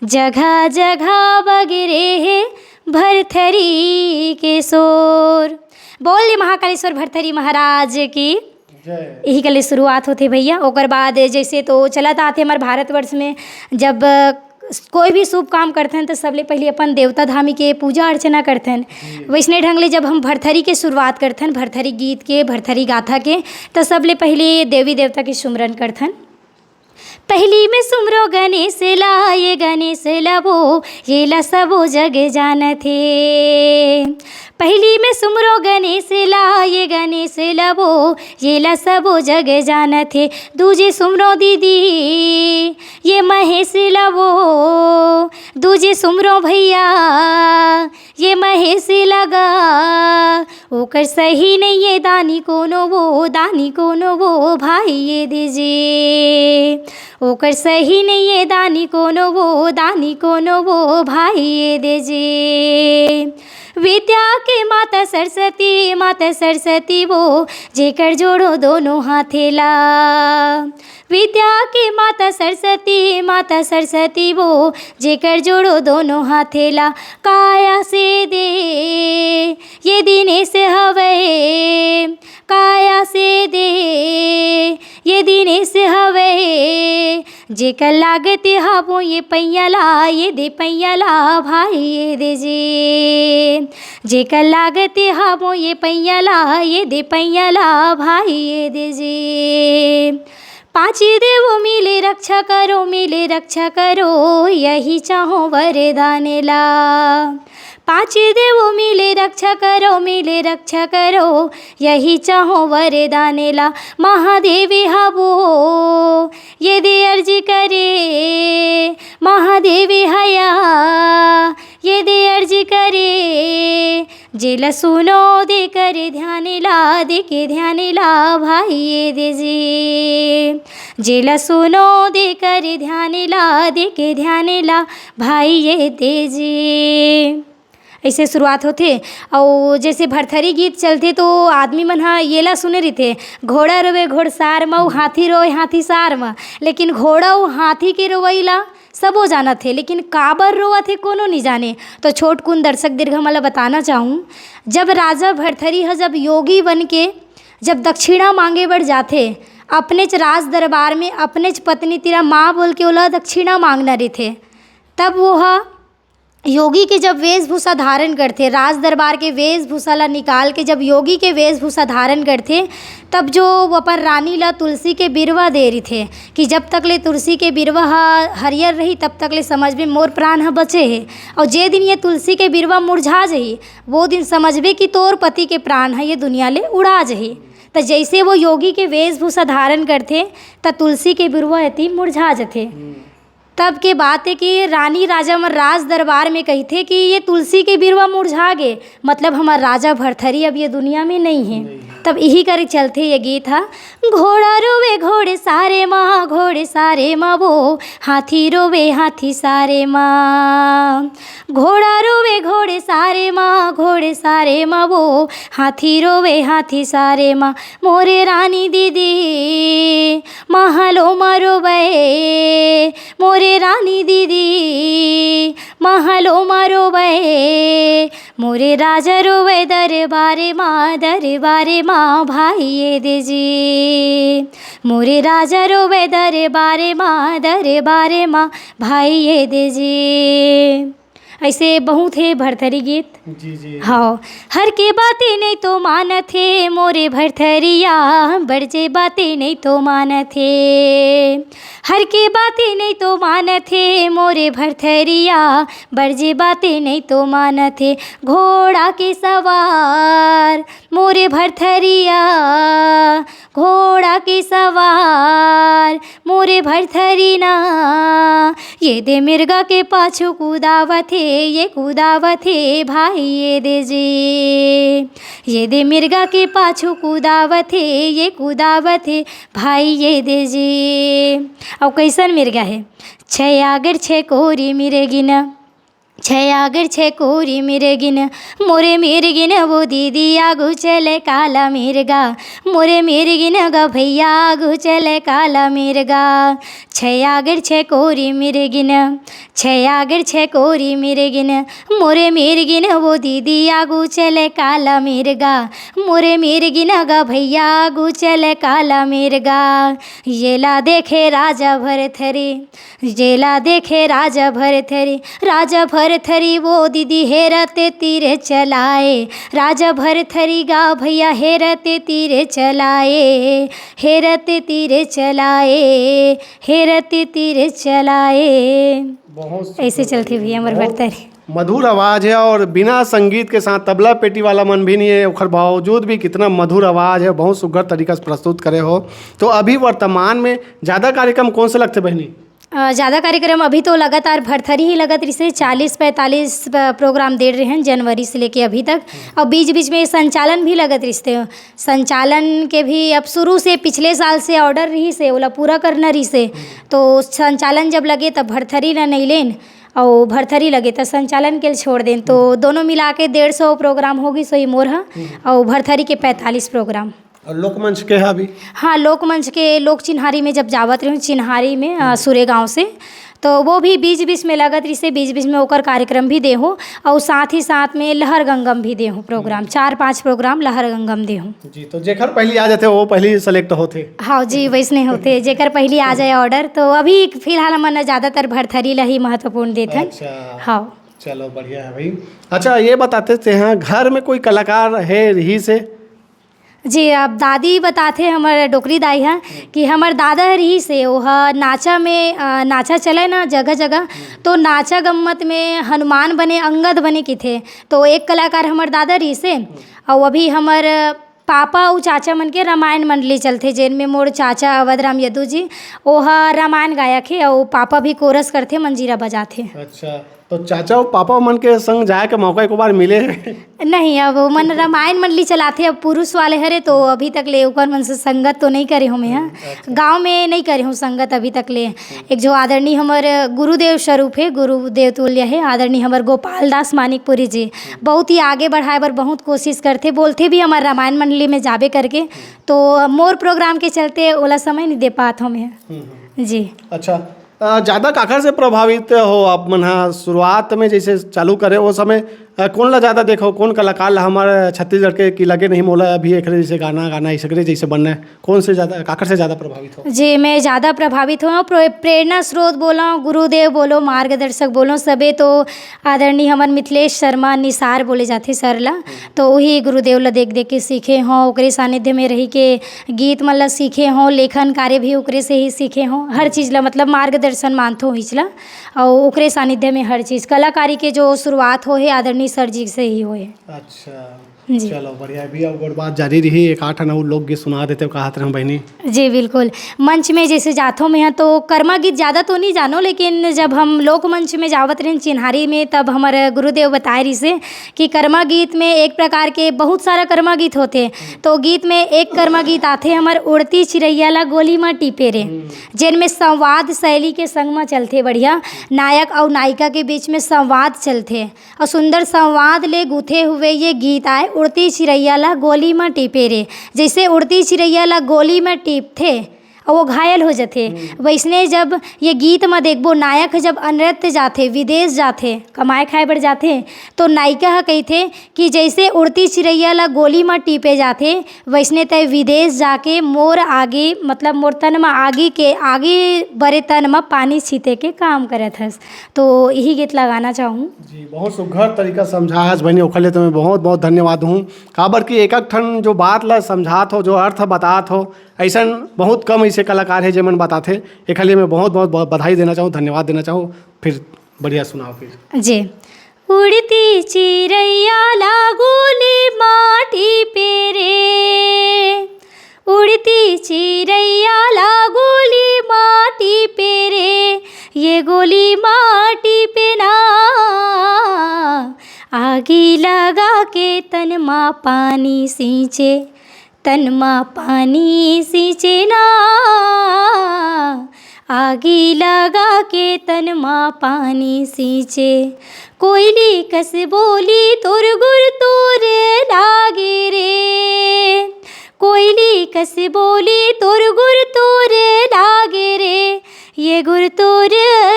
जगह जगह बगरे हे भरथरी के शोर। बोल महाकालेश्वर भरथरी महाराज की। जय। यही कले शुरुआत होथे भैया। ओकर बाद जैसे तो चलत आथे हमर भारतवर्ष में, जब कोई भी शुभ काम करथन, तो सबले पहिली अपन देवता धामी के पूजा अर्चना करथन। जी। वैसने ढंग ले जब हम भरथरी के शुरुआत करथन, भरथरी गीत के, भरथरी गाथा के, तो सबले पहिली देवी देवता के सुमरन करथन। पहिली में सुमरो गणेश ला, ये गणेश ला वो, ये ला सबो जग जानथे। पहिली में सुमरो गणेश ला, ये गणेश ला वो, ये ला सबो जग जानथे। दूजे सुमरो दीदी, ये महेश ला वो, दूजे सुमरो भैया, ये महेश लगा। ओकर सही नइये दानी कोनो वो, दानी कोनो वो भाई ये दे जे। ओकर सही नइये दानी कोनो वो, दानी कोनो वो भाई ये दे जे। विद्या के माता सरस्वती, माता सरस्वती वो, जेकर जोड़ो दोनों हाथे ला। विद्या के माता सरस्वती, माता सरस्वती वो, जेकर जोड़ो दोनों हाथे ला। काया से दे ये दिनेश हवे, काया से दे ये दिनेश हवे। जेकर लागत हाबो ये पैया ला, ये दे पैया ला भाई ये दे जे। जेकर लागत हाबो ये पैया ला, ये दे पैया ला भाई ये दे जे। पाँच देव मिले रक्षा करो, मिले रक्षा करो, यही चाहो वरदान ला। पाँच देव मिले रक्षा करो, मिले रक्षा करो, यही चाहो वरदान ला। महादेव हाबो ये दे अर्जी करे, महादेव हया ये दे अर्जी करे। जेला सुनो दे कर ध्यान ला, दे के ध्यान ला भाई ये दे जे। जेला सुनो दे कर ध्यान ला, दे के ध्यान ला भाई ये दे जे। ऐसे शुरुआत होथे। अउ जैसे भरथरी गीत चलथे तो आदमी मन ह येला सुने रहिथे, घोड़ा रोवे घोड़सार म, अउ हाथी रोवे हाथी सार म। लेकिन घोड़ा अउ हाथी के रोवई ला सबो जानत हे, लेकिन काबर रोवत हे कोनो नि जाने। तो छोटकुन दर्शक दीर्घ मन ला बताना चाहूँ, जब राजा भरथरी ह जब योगी बन के जब दक्षिणा मांगे बर जाथे, अपनेच राज दरबार में अपनेच पत्नी तिरा माँ बोल के ओला दक्षिणा मांगना रहिथे, तब वो ह योगी के जब वेशभूषा धारण करथे, राज दरबार के वेशभूषा ला निकाल के जब योगी के वेशभूषा धारण करथे, तब जो वो अपन रानी ला तुलसी के बिरवा दे रहिथे कि जब तक ले तुलसी के बिरवा ह हरियर रही, तब तक ले समझबे मोर प्राण ह बचे हे। और जे दिन ये तुलसी के बिरवा मुरझा जही, वो दिन समझबे कि तोर पति के प्राण ह ये दुनिया ले उड़ा जही। त जैसे वो योगी के वेशभूषा धारण करथे, त तुलसी के बिरवा एती मुरझा जथे। हम्म। तब के बात हे कि रानी राजा मन राज दरबार में कहिथे कि ये तुलसी के बिरवा मुरझा गे, मतलब हमर राजा भरथरी अब ये दुनिया में नहीं है। नहीं है। तब यही करे चलथे ये गीत हा। घोड़ा रोवे घोड़े सारे माँ, घोड़े सारे माँ वो, हाथी रोवे हाथी सारे माँ। घोड़ा रोवे घोड़े सारे माँ, घोड़े सारे माँ वो, हाथी रोवे हाथी सारे माँ। मोरे रानी दीदी महलो मा रोवे, मोरे रानी दीदी महलो मा रोवे, मोरे राजा रोवे दरबारे माँ, दरबारे माँ भाई ये दे जी। मोरे राजा रोवे दरबारे माँ, दरबारे माँ भाई ये दे जी। ऐसे बहुत हे भरथरी गीत। जी, जी। हाँ, हर के बातें नहीं तो मानत हे मोरे भरथरिया, बड़ जे बातें नहीं तो मानत हे। हर के बातें नहीं तो मानत हे मोरे भरथरिया, बड़ जे बातें नहीं तो मानत हे। घोड़ा के सवार मोरे भरथरिया, घोड़ा के सवार मोरे भरथरी ना, ये दे मिर्गा के पाछू कुदावत हे, ये कुदावत हे भाई ये दे जी। ये दे मिर्गा के पाछू कुदावत हे, ये कुदावत हे भाई ये दे जी। अउ कैसन मिर्गा हे? छै आगर छै कोरी मिर्गिन, छै आगर छै कोरी मिर्गिन, मोरे मिर्गिन वो दीदी आगू चले काला मिर्गा, मोरे मिर्गिन ग भैया आगू चले काला मिर्गा। छै आगर छै कोरी मिर्गिन, छै आगर छै कोरी मिर्गिन, मोरे मिर्गिन वो दीदी आगू चले काला मिर्गा, मोरे मिर्गिन ग भैया आगू चले काला मिर्गा। येला देखे राजा भरथरी, येला देखे राजा भरथरी, राजा भरथरी वो दीदी हेरते तीर चलाए, राजा भरथरी गा भैया हेरते तीर चलाए, हेरते तीर चलाए, हेरते तीर चलाए। बहुत सुंदर ऐसे चलथे भैया हमर बहुत भरथरी। मधुर आवाज है और बिना संगीत के साथ तबला पेटी वाला मन भी नहीं है, ओकर बावजूद भी कितना मधुर आवाज है, बहुत सुघर तरीका से प्रस्तुत करे हो। तो अभी वर्तमान में ज्यादा कार्यक्रम कौन से लगथे बहिनी? अ, ज्यादा कार्यक्रम अभी तो लगातार भरथरी ही लगत रहिसे, चालीस पैंतालीस प-, प्रोग्राम दे रहे हैं जनवरी से लेके अभी तक। और बीच बीच में संचालन भी लगत रहिसे, संचालन के भी अब शुरू से पिछले साल से ऑर्डर रहिसे, ओला पूरा करना रहिसे। तो संचालन जब लगे तब भरथरी ला नहीं लेन, और भरथरी लगे त संचालन के छोड़ देन। तो दोनों मिला के डेढ़ सौ प्रोग्राम होगी सोई मोर हा, और भरथरी के पैंतालीस प्रोग्राम। और लोकमंच के हा भी? हाँ, लोकमंच के लोक चिन्हारी में जब जावत रहे हूँ, चिन्हारी में, अ, सुरेगांव से, तो वो भी बीच बीच में लगत रहिसे, बीच बीच में ओकर कार्यक्रम भी दे हूँ, और साथ ही साथ में लहर गंगम भी दे हूँ प्रोग्राम, चार पांच प्रोग्राम लहर गंगम दे हूँ। जी, तो जेकर पहली आ जाथे वो पहली सेलेक्ट होथे। हाँ जी, वैसने होथे, जेकर पहली आ जाए ऑर्डर। तो अभी फिलहाल हमन ज्यादातर भरथरी ला ही महत्वपूर्ण देथन। अच्छा। हाँ। चलो, बढ़िया है भाई। अच्छा, ये बताते थे, हाँ, घर में कोई कलाकार है रहिसे? जी, अब दादी बताथे, हमर डोकरी दाई ह, कि हमर दादा ह रहिसे, ओह नाचा में, अ, नाचा चले ना जगह जगह, तो नाचा गम्मत में हनुमान बने, अंगद बने किथे। तो एक कलाकार हमर दादा रहिसे, अउ अभी हमर पापा अउ चाचा मन के रामायण मंडली चलथे, जेन में मोर चाचा अवध राम यदु जी, ओह रामायण गायक हे, अउ पापा भी कोरस करथे, मंजीरा बजाथे। अच्छा, तो चाचा अउ पापा मन के संग जाए के मौका एको बार मिले? नहीं, अब ओमन रामायण मंडली चलाथे, अब पुरुष वाले हरे, तो अभी तक ले ओकर मन से संगत तो नहीं करे हूँ मैं, हाँ। अच्छा। गाँव में नहीं करे हूँ संगत अभी तक ले। एक जो आदरणीय हमर गुरुदेव स्वरूप हे, गुरुदेव तुल्य हे, आदरणीय हमर गोपाल दास मानिकपुरी जी, बहुत ही आगे बढ़ाए बर बहुत कोशिश करथे, बोलथे भी हमर रामायण मंडली में जाबे करके, तो मोर प्रोग्राम के चलते ओला समय नहीं दे पात हूँ मैं। हम्म, हम्म। जी। अच्छा, अ, ज्यादा काकर से प्रभावित हो आप मन हा? शुरुआत में जैसे चालू करे, वो समय, अ, कौन ला ज्यादा देखो, कौन कलाकार ला हमर छत्तीसगढ़ के कि लगे नहीं मोला अभी एकरे जैसे गाना, गाना ऐसे करे जैसे बनना है, कौन से ज्यादा, काकर से ज्यादा प्रभावित हो? जी, मैं ज्यादा प्रभावित हूँ। प्रे-, प्रेरणा स्रोत बोलो, गुरुदेव बोलो, मार्गदर्शक बोलो, सबे तो आदरणीय हमर मिथिलेश शर्मा निसार बोले जाथे सर ला, तो वही गुरुदेव ला देख देख के सीखे हों, ओकरे सानिध्य में रही के गीत मन ला सीखे हों, लेखन कार्य भी ओकरे से ही सीखे हों, हर चीज ला मतलब मार्गदर्शन मानथों इच ला। अउ ओकरे सानिध्य में हर चीज, कलाकारी के जो शुरुआत होहे आदरणीय सर जी से ही होहे। अच्छा, जी। चलो, बढ़िया, अभी अउ गोठ बात जारी रही, एक आध ठन अउ लोकगीत सुना देते हो, कहत रहूँ बहिनी। जी, बिल्कुल। मंच में जैसे जाथों मैं, तो करमा गीत ज़्यादा तो नहीं जानो, लेकिन जब हम लोक मंच में जावत रहेन चिन्हारी में, तब हमर गुरुदेव बताए रहिसे कि करमा गीत में एक प्रकार के बहुत सारा करमा गीत होथे। तो गीत में एक करमा गीत आथे हमर, उड़ती चिरैया ला गोली मा टीपे रे, हम्म। जेन में संवाद शैली के संग मा चलथे बढ़िया, नायक अउ नायिका के बीच में संवाद चलथे। अउ सुंदर संवाद ले गुथे हुए ये गीत आय, उड़ती चिरैया ला गोली म टीपे रे। जैसे उड़ती चिरैया ला गोली म टीपथे अउ वो घायल हो जथे, हम्म। वैसने जब ये गीत म देखबो, नायक जब अनरत जाथे, विदेश जाथे, कमाए खाए बर जाथे, तो नायिका ह कहिथे कि जैसे उड़ती चिरैया ला गोली म टीपे जाथे, वैसने तय विदेश जाके मोर आगे, मतलब मोर तन म आगी के, आगी बरे तन म पानी छीते के काम करत हस। तो यही गीत ला गाना चाहूँ। जी, बहुत सुघर तरीका समझा हस बहिनी, ओखर लिए तुम्हें बहुत बहुत धन्यवाद हूँ। काबर कि एक एक ठन जो बात ला समझात हो, जो अर्थ बतात हो, ऐसन बहुत कम ऐसे कलाकार है जेमन बताथे। एखर लिए मैं बहुत बहुत बहुत बधाई देना चाहूँ, धन्यवाद देना चाहूँ। फिर बढ़िया सुनाओ फिर। जी। उड़ती चिरैया ला गोली मा टीपे रे, उड़ती चिरैया ला गोली मा टीपे रे, ये गोली मा टीपे ना। आगी लगा के तन मा पानी सींचे, तन मा पानी सींचे ना। आगी लगा के तन मा पानी सींचे। कोयली कस बोली तोर गुर तोर लागे रे, कोयली कस बोली तोर गुर तोर लागे रे, ये गुर तोर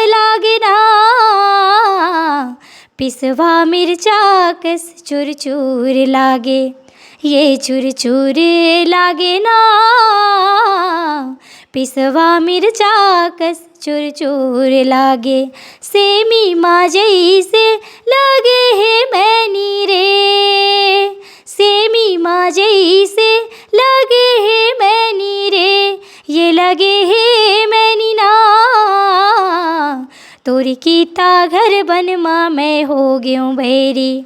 लागे ना। पिसवा मिर्चा कस चुर चुर लागे, ये चुर चुर लागे ना। पिसवा मिर्चा कस चुर चुर लागे, सेमी मा जैसे लागे हे मैनी रे, सेमी मा जैसे लागे हे मैनी रे, ये लगे हे मैनी ना। तोर किता घर बन मा मैं हो गेंव बैरी,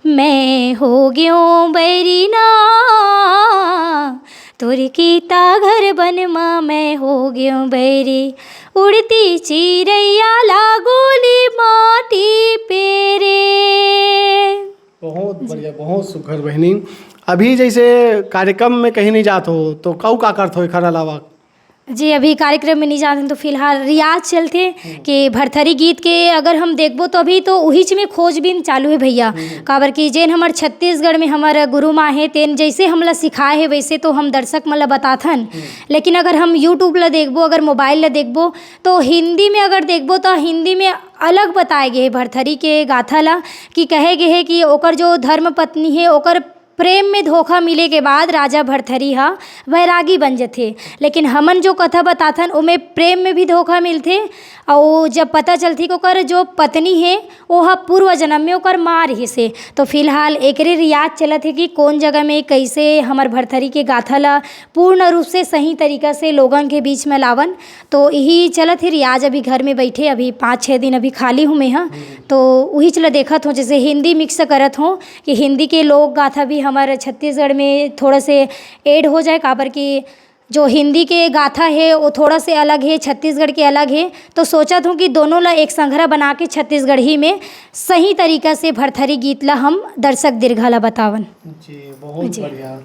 मैं हो गेंव बैरी ना। तोर किता घर बन मा मैं हो गेंव बैरी, उड़ती चिरैया ला गोली मा टीपे रे। बहुत जी। बढ़िया, बहुत सुघर बहिनी। अभी जैसे कार्यक्रम में कहीं नहीं जात हो, तो कऊ का करत हो एखर अलावा? जी, अभी कार्यक्रम में नहीं जात हन, तो फिलहाल रियाज चलथे हम्म। कि भरथरी गीत के अगर हम देखबो, तो अभी तो उहीच में खोजबीन चालू है भैया। हम्म। काबर कि जेन हमर छत्तीसगढ़ में हमर गुरु माँ हे, तेन जैसे हमला सिखाए हे, वैसे तो हम दर्शक मन ला बताथन। हम्म। लेकिन अगर हम YouTube ला देखबो, अगर मोबाइल ला देखबो, तो हिंदी में अगर देखबो, तो हिंदी में अलग बताए गे हे भरथरी के गाथा ला, कि कहे गे हे कि ओकर जो धर्म पत्नी हे, ओकर प्रेम में धोखा मिले के बाद राजा भरथरी ह वैरागी बन जथे। लेकिन हमन जो कथा बताथन, ओमे प्रेम में भी धोखा मिलथे, अउ जब पता चलथे कि ओकर जो पत्नी हे, ओह पूर्व जन्म में ओकर माँ रिहिस हे। तो फिलहाल एकरे रियाज चलत हे कि कौन जगह में कैसे हमर भरथरी के गाथा ला पूर्ण रूप से सही तरीका से लोगन के बीच में लावन। तो यही चलत हे रियाज, अभी घर में बैठे, अभी पाँच छः दिन अभी खाली हूँ मैं ह। हम्म। तो उहीच ला देखत हूँ, जैसे हिंदी mix करत हूँ कि हिंदी के लोक गाथा भी हमर छत्तीसगढ़ में थोड़ा से add हो जाए, काबर कि जो हिंदी के गाथा हे, वो थोड़ा से अलग हे, छत्तीसगढ़ के अलग हे। तो सोचत हूँ कि दोनों ला एक संघरा बना के छत्तीसगढ़ी में सही तरीका से भरथरी गीत ला हम दर्शक दीर्घा ला बतावन। जी, बहुत जी। बढ़िया।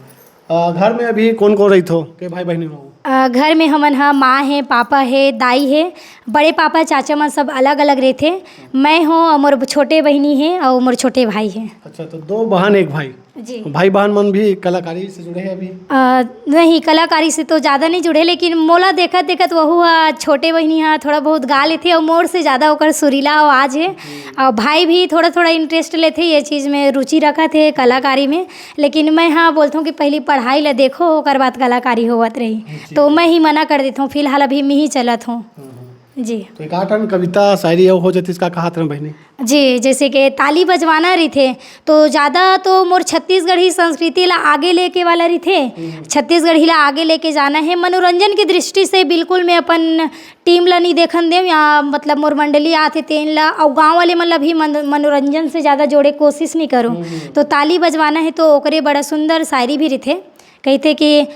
अ, घर में अभी कौन कौन रहिथो, के भाई बहिनी हो? अ, घर में हमन ह माँ हे, पापा हे, दाई हे, बड़े पापा, चाचा मन सब अलग-अलग रहिथे। मैं हों अउ मोर छोटे बहिनी हे अउ मोर छोटे भाई हे। अच्छा, तो दो बहन, एक भाई। जी। भाई बहन मन भी कलाकारी से जुड़े हैं अभी? अ, नहीं, कलाकारी से तो ज़्यादा नहीं जुड़े, लेकिन मोला देखत-देखत वहू ह, छोटे बहिनी ह, थोड़ा बहुत गा लेथे अउ मोर से ज़्यादा ओकर सुरीला आवाज़ हे। जी। अउ भाई भी थोड़ा-थोड़ा interest लेथे, ये चीज़ में रुचि रखत हे, कलाकारी में। लेकिन मैं, हाँ, बोलथों कि पहिली पढ़ाई ल देखो, ओकर बाद कलाकारी होवत रही। जी। तो मैं ही मना कर देथों, फिलहाल अभी मैं ही चलत हूँ। हम्म, हम्म। जी। तो एक आध ठन कविता, शायरी अउ हो जतिस का कहात रहे बहिनी? जी, जैसे कि ताली बजवाना रहिथे, तो ज़्यादा तो मोर छत्तीसगढ़ी संस्कृति ला आगे लेके वाला रहिथे। हम्म। छत्तीसगढ़ी ला आगे लेके जाना है। मनोरंजन की दृष्टि से बिल्कुल मैं अपन टीम ला नहीं देखन देव, या मतलब मोर मंडली आथे तेन ला, अउ गाँव वाले मन ला भी मन-, मनोरंजन से ज़्यादा जोड़े कोशिश नहीं करूँ। हम्म। तो ताली बजवाना है, तो ओकरे बड़ा सुंदर शायरी भी रहिथे। कहिथे कि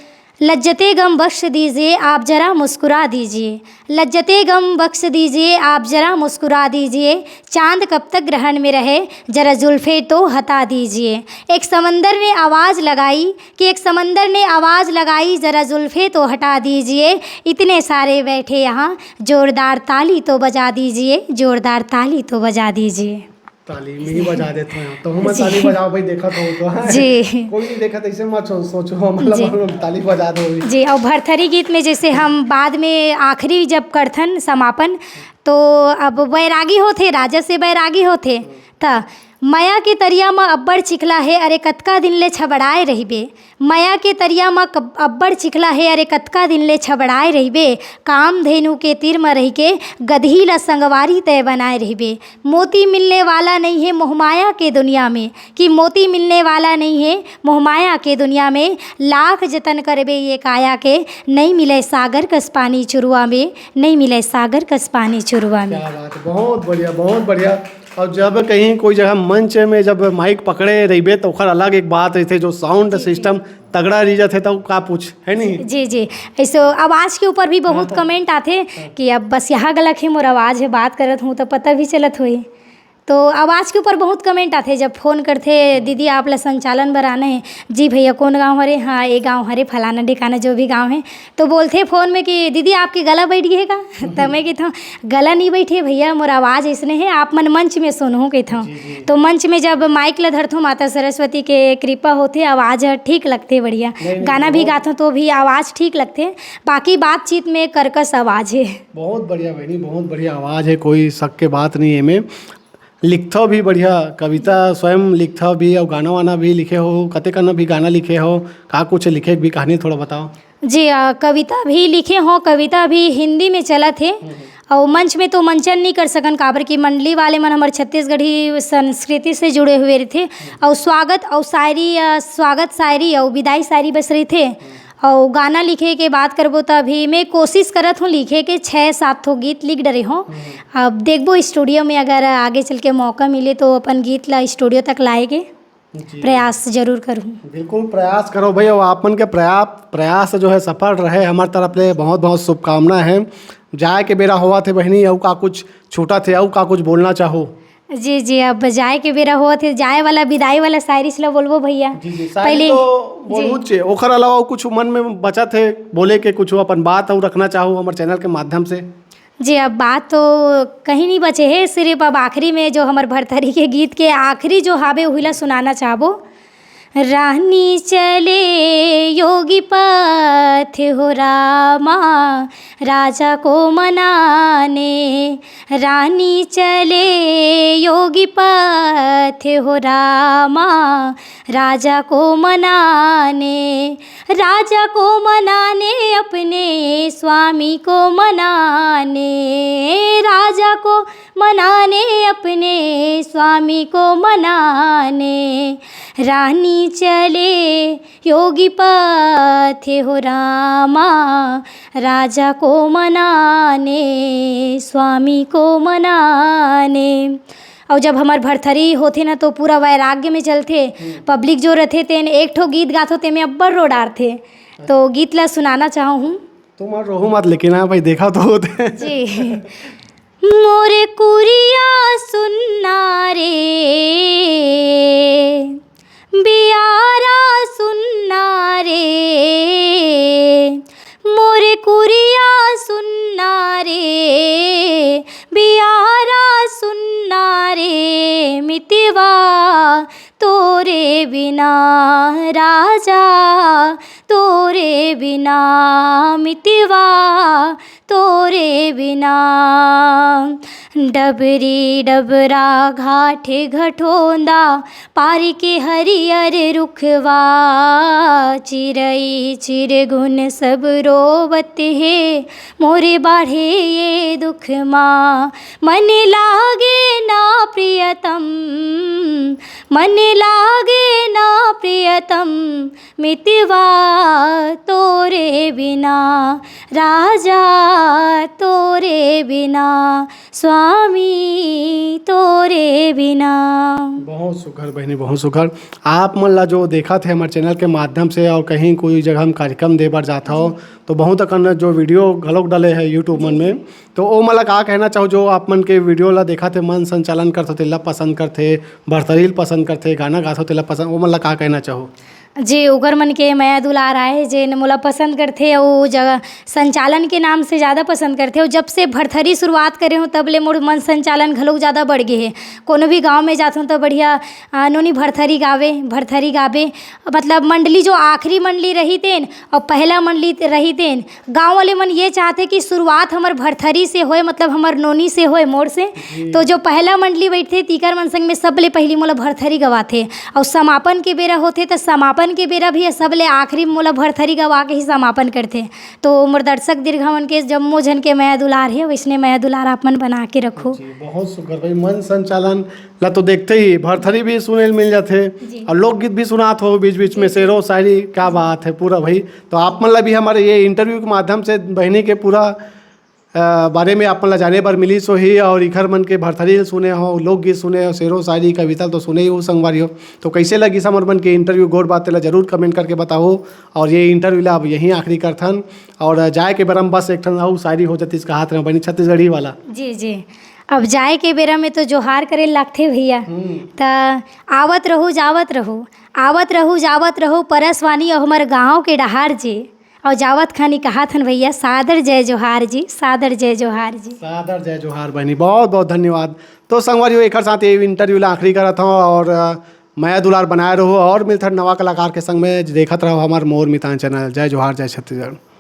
लज्जते गम बख्श दीजिए, आप जरा मुस्कुरा दीजिए। लज्जते गम बख्श दीजिए, आप जरा मुस्कुरा दीजिए। चांद कब तक ग्रहण में रहे, जरा जुल्फे तो हटा दीजिए। एक समंदर ने आवाज़ लगाई कि एक समंदर ने आवाज़ लगाई, जरा जुल्फे तो हटा दीजिए। इतने सारे बैठे यहाँ, जोरदार ताली तो बजा दीजिए, जोरदार ताली तो बजा दीजिए। ताली में ही बजा देते हैं। तो हम जी। ताली बजाओ भाई, देखा तो, तो। जी। कोई नहीं देखा तो ऐसे मत सो-, सोचो, मतलब, जी। हम लोग ताली बजा दो अभी। जी, और भरथरी गीत में जैसे हम बाद में आखिरी जब करथन समापन, तो अब बैरागी होथे, राजा से बैरागी होथे, त मया के तरिया म अब्बड़ चिखला हे, अरे कतका दिन ले छबड़ाए रहिबे। मया के तरिया म कब-, अब्बड़ चिखला हे, अरे कतका दिन ले छबड़ाए रहिबे। कामधेनु के तीर म रहिके गदही ल संगवारी तय बनाए रहिबे। मोती मिलने वाला नहीं है मोहमाया के दुनिया में, कि मोती मिलने वाला नहीं है मोहमाया के दुनिया में। लाख जतन करबे ये काया के, नहीं मिले सागर कस पानी चुरुआ में, नहीं मिले सागर कस पानी चुरुआ में। क्या बात है, बहुत बढ़िया, बहुत बढ़िया। और जब कहीं कोई जगह मंच में जब माइक पकड़े रहिबे तो ओखर अलग एक बात रहिथे, जो साउंड जी, जी। सिस्टम तगड़ा रह जाथे, तो का पूछ, है नहीं? जी, जी। ऐसे आवाज़ के ऊपर भी बहुत हाँ, हाँ। कमेंट आथे हाँ। कि अब बस यहाँ गलत है मोर आवाज़ है, बात करत हूँ तो पता भी चलत होही। तो आवाज़ के ऊपर बहुत कमेंट आथे, जब फ़ोन करथे, "दीदी, आप ला संचालन बर आना है।" "जी भैया, कौन गाँव हरे?" "हाँ, ये गाँव हरे, फलाना ढिकाना, जो भी गाँव है।" तो बोलथे फ़ोन में कि, "दीदी, आपके गला बैठ गए का?" तो मैं कहता हूँ, "गला नहीं बैठे भैया, मोर आवाज़ इसने है, आप मन मंच में सुनहु," कहता हूँ। जी, जी। तो मंच में जब माइक ला धरथो, माता सरस्वती के कृपा होथे, आवाज़ ठीक लगथे, बढ़िया। नहीं, नहीं, गाना भी बहुत गाथो तो भी आवाज़ ठीक लगथे, बाकी बातचीत में कर्कश आवाज़ है। बहुत बढ़िया बहनी, बहुत बढ़िया आवाज़ है, कोई शक के बात नहीं है एमे। लिखथव भी बढ़िया, कविता स्वयं लिखथव भी, अउ गाना वाना भी लिखे हो, कते कन भी गाना लिखे हो, का कुछ लिखे भी कहानी थोड़ा बताओ। जी, अ, कविता भी लिखे हो, कविता भी हिंदी में चलत हे, हम्म। अउ मंच में तो मंचन नहीं कर सकन, काबर कि मंडली वाले मन हमर छत्तीसगढ़ी संस्कृति से जुड़े हुए रहिथे, हम्म। अउ स्वागत अउ शायरी, अ, स्वागत शायरी अउ विदाई शायरी बस रहिथे। हम्म। अउ गाना लिखे के बात करबो, त अभी मैं कोशिश करत हूँ लिखे के, छः सात ठो गीत लिख डरे हूँ। हम्म। अब देखबो स्टूडियो में, अगर आगे चल के मौका मिले, तो अपन गीत ला स्टूडियो तक लाए के जी। प्रयास जरूर करूँ। बिल्कुल प्रयास करो भाई, अउ आप मन के प्रयास, प्रयास जो है सफल रहे। हमर तरफ ले बहुत बहुत शुभकामना है। जाए के बेरा होवत हे बहिनी, अउ का कुछ छूटत हे, अउ का कुछ बोलना चाहो? जी, जी, अब जाए के बेरा होवत हे, जाए वाला, विदाई वाला शायरी ला बोलबो भैया। जी, जी, शायरी पहले तो जी। बोलहूँ चे, ओखर अलावा अउ कुछ मन में बचत हे बोले के, कुछ अपन बात अउ रखना चाहो हमर चैनल के माध्यम से? जी, अब बात तो कहीं नहीं बचे हे, सिर्फ अब आखिरी में जो हमर भरथरी के गीत के आखिरी जो हावे, उही ला सुनाना चाहबो। रानी चले योगी पथ हो रामा, राजा को मनाने। रानी चले योगी पथ हो रामा, राजा को मनाने। राजा को मनाने, अपने स्वामी को मनाने। राजा को मनाने, अपने स्वामी को मनाने। रानी चले योगी पथ हो रामा, राजा को मनाने, स्वामी को मनाने। अउ जब हमर भरथरी होथे ना, तो पूरा वैराग्य में चलथे। हम्म। पब्लिक जो रथे, तेन एक ठो गीत गाथो, तेमे अब्बड़ रो डारथे। तो गीत ला सुनाना चाहूँ। तुम रोहू मत, लेकिन हाँ भाई, देखा तो होथे। जी। मोरे कुरिया सुन्ना रे, बियारा सुन्ना रे, मोरे कुरिया सुन्ना रे, बियारा सुन्ना रे, मितवा तोरे बिना राजा, तोरे बिना मितवा तोरे बिना। डबरी डबरा घाट घटोंदा, पारी के हरियर रुखवा, चिरई चिरगुन सब रोवत हे, मोरे बाढ़े ये दुख मा। मन लागे ना प्रियतम, मन लागे ना प्रियतम, मितवा तोरे बिना, राजा तोरे बिना, स्वामी तोरे बिना। बहुत सुघर बहिनी, बहुत सुघर। आप मन ला जो देखत हे हमर चैनल के माध्यम से और कहीं कोई जगह हम कार्यक्रम दे बर जात हो, तो बहुत अकन जो वीडियो घलोक डले हे YouTube मन में, तो ओ मन ला का कहना चाहो जो आप मन के वीडियो ला देखत हे, मन संचालन करत हो तेला पसंद करथे, भरथरी ल पसंद करथे, गाना गात हो तेला पसंद, ओ मन ला का कहना चाहो? जी, ओकर मन के मया दुलार आए, जेन मोला पसंद करथे, अउ जगह संचालन के नाम से ज़्यादा पसंद करथे। अउ जब से भरथरी शुरुआत करे हों, तब ले मोर मन संचालन घलोक ज़्यादा बढ़ गे हे। कोनो भी गाँव में जाथों, त बढ़िया, अ, नोनी भरथरी गावे, भरथरी गाबे। मतलब, मंडली जो आखिरी मंडली रही तेन, अउ पहला मंडली रही तेन, गाँव वाले मन ये चाहथे कि शुरुआत हमर भरथरी से होए, मतलब, हमर नोनी से होए, मोर से। जी। तो जो पहला मंडली बैठथे, तीकर मन संग में सबले पहिली मोला भरथरी गवाथे। अउ समापन के बेरा होथे, त समापन के बेरा भी सबले आखिरी मोला भरथरी गवा के ही समापन करथे। तो मोर दर्शक दीर्घा मन के जम्मो झन के मया दुलार हे, वैसने मया दुलार आप मन बना के रखो। जी, बहुत सुघर भाई, मन संचालन ला तो देखते ही भरथरी भी सुने ल मिल जाथे जी। और लोकगीत भी सुनात हो बीच बीच में, जी। शेरो शायरी, क्या बात है पूरा भाई। तो आप मन ला भी हमारे ये इंटरव्यू के माध्यम से बहिनी के पूरा, अ, बारे में आप मन ला जाने बर मिलिस होही और इखर मन के भरथरी ल सुने हो, लोकगीत सुने हो, शेरो शायरी, कविता ल तो सुने ही हो संगवारी हो। तो कैसे लगिस हमर मन के इंटरव्यू, गोठ बात ला जरूर कमेंट करके बताओ। और ये इंटरव्यू ला अब यहीं आखिरी करथन और जाए के बेरा म बस एक ठन अउ शायरी हो जतिस, कहात रहे बहिनी छत्तीसगढ़ी वाला। जी, जी। अब जाए के बेरा में तो जोहार करे लागथे भैया। हम्म। त आवत रहू, जावत रहू, आवत रहू, जावत रहू, परसवानी अउ हमर गाँव के डहार जी। अउ जावत खानी कहात हन भैया, सादर जय जोहार जी, सादर जय जोहार जी। सादर जय जोहार बहिनी, बहुत बहुत धन्यवाद। तो संगवारी हो, एकर साथ ये इंटरव्यू ला आखिरी करत हूँ और, अ, मया दुलार बनाए रहो और मिलथन नवा कलाकार के संग में। देखत रहो हमार मोर मितान चैनल। जय जोहार, जय छत्तीसगढ़।